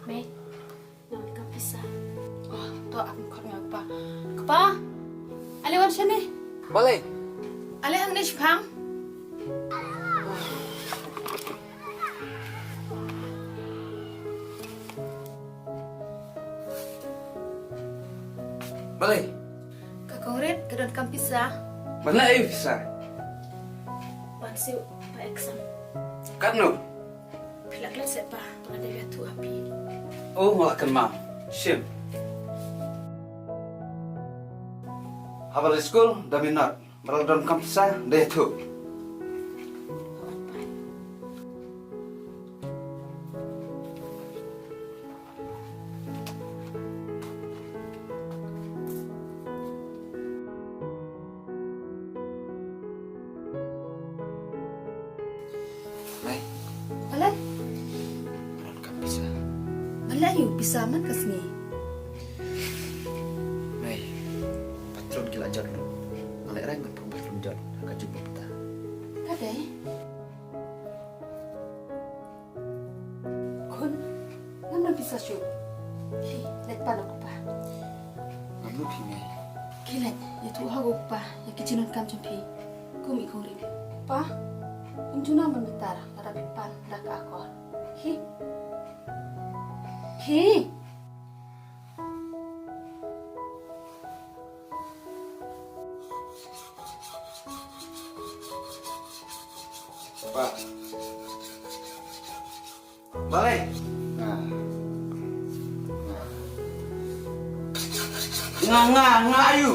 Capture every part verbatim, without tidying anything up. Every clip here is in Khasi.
Mei, nga wan kam pisa. Oh, to ap khot nga kpa. Kpa. Ale wan shane. Balei? Ale hangne shipang. Balei? Ka Kongrit ka don kam pisa. Ban leh aïu pisa? Ban siew ba exam. Katno? Phi lah klet seh pa, to nga dei ïathuh ha phi. Oh, nga lah kynmaw. Shim. Haba la skul da minot, ba la don kam pisa da ïathuh. Mei. Balei? Nga don kam pisa. Balei aïu pisa man ka sngi? Mei. Patron ki la jot. Nga leh rang ngan pynbeit jot ka jubab ta. Ka dei. Khun, ngam don pisa shuh. Hi, leit pan u kpa. Ngam nud phi mei. Khie leit, ïathuh ha u kpa ïa ki jingdonkam jong phi. Kum i Kongrit. Kpa, ym ju nang ban bitar lada phi pan da ka akor. Hi. Hi. Ba. Balei? Nga. Nga, nga, nga aïu?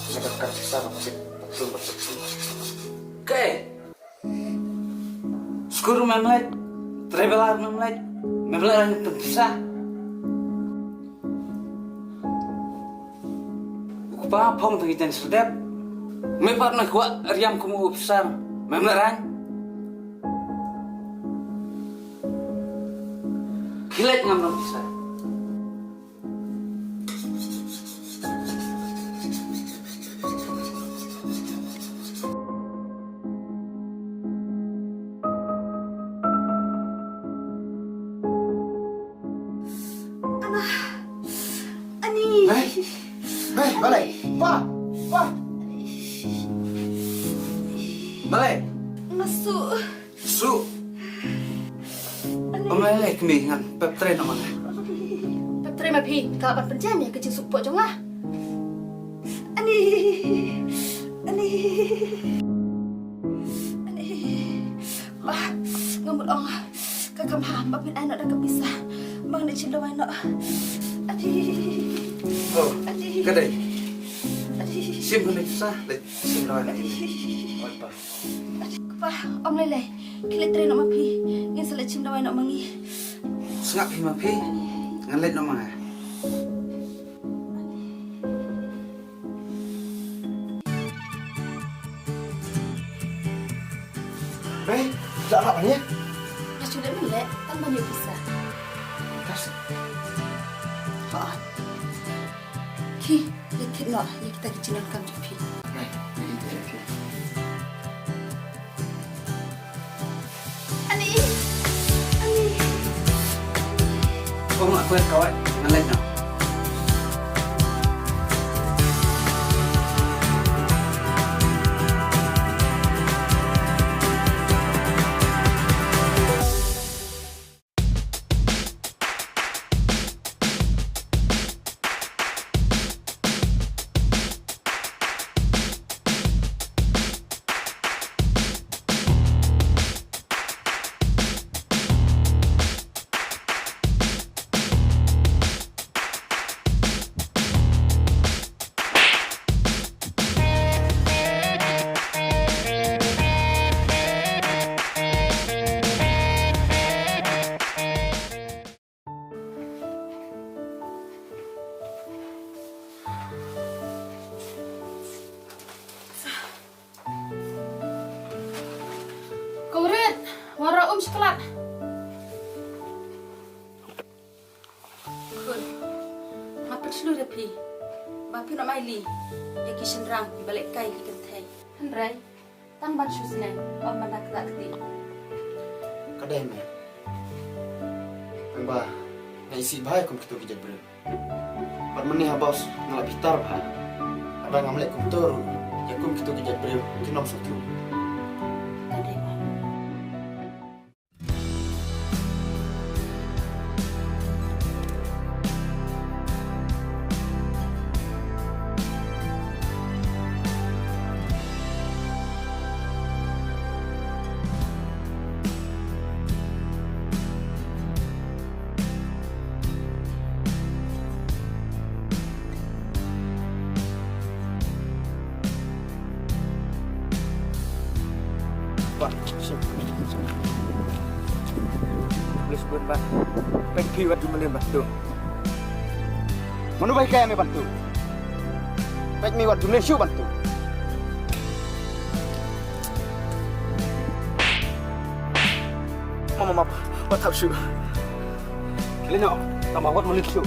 Nga dap kat sa ba pit, betul, betul. Okey. Skur mem leit, traveler mem leit, mem leit rang pynpisa. U kpa phong tang iten serdep. Me pat me kwah riam kum u pisa, mem leit rang. Khie leit ngam rang pisa. Ana. Ani. Hei. Hei, balei? Pa. Pa. Balei? Nga shu. Shu. Ani. Ym lei lei kmie, ngan pep trei noh ma nga. Pep trei ma phi, ka ban pynjam ïa ka jingsuk pok jong nga. Ani. Ani. Ani. Bah, nga mut ong. Ka kam ha, ba phin ai noh da ka pisa. Ba ngan shim dawai noh. Ani. Oh, ani. Ka dei. Ani. Shim ka pisa, leit shim dawai noh. Ani. Oi, pa. Kpa, ym lei lei. Khie leit trei noh ma phi. Ngin sa leit shim dawai noh ma ngi. Sngap phi ma phi. Ngan leit noh ma nga. Hei, da hap ne? Nga shu leit mynleit, tang ban ïoh pisa. Kas. Hooid. Khie, leit thied noh ïa kita ki jingdonkam jong phi. Hei, hei, hei, hei. Ani. Ani. Kong, aku yang kawat, ngan leit noh. Kong Rit, wan rah um shi klat. Khun, nga pynshlur ïa phi ba phin ym ailad ïa ki shynrang kiba lehkai ki kynthei. Hynrei tang ban shu sneng, ym ban da kata kti. Ka dei, mei. Ba nga isih bha ïa kum kito ki jait briew. Bad mynne ha boss nga la bitar bha. Lada ngam leh kumto ruh ïa kum kito ki jait briew kin ym sngewthuh. Ka dei ba. Bah, shu. Please bun bah. Pek phi wat jumlin bah tu. Mano ba hikai ïa me Bantu? Pek me wat jumlin shu Bantu. Mama map, wat hap shu. Lino, tama wat jumlin shu.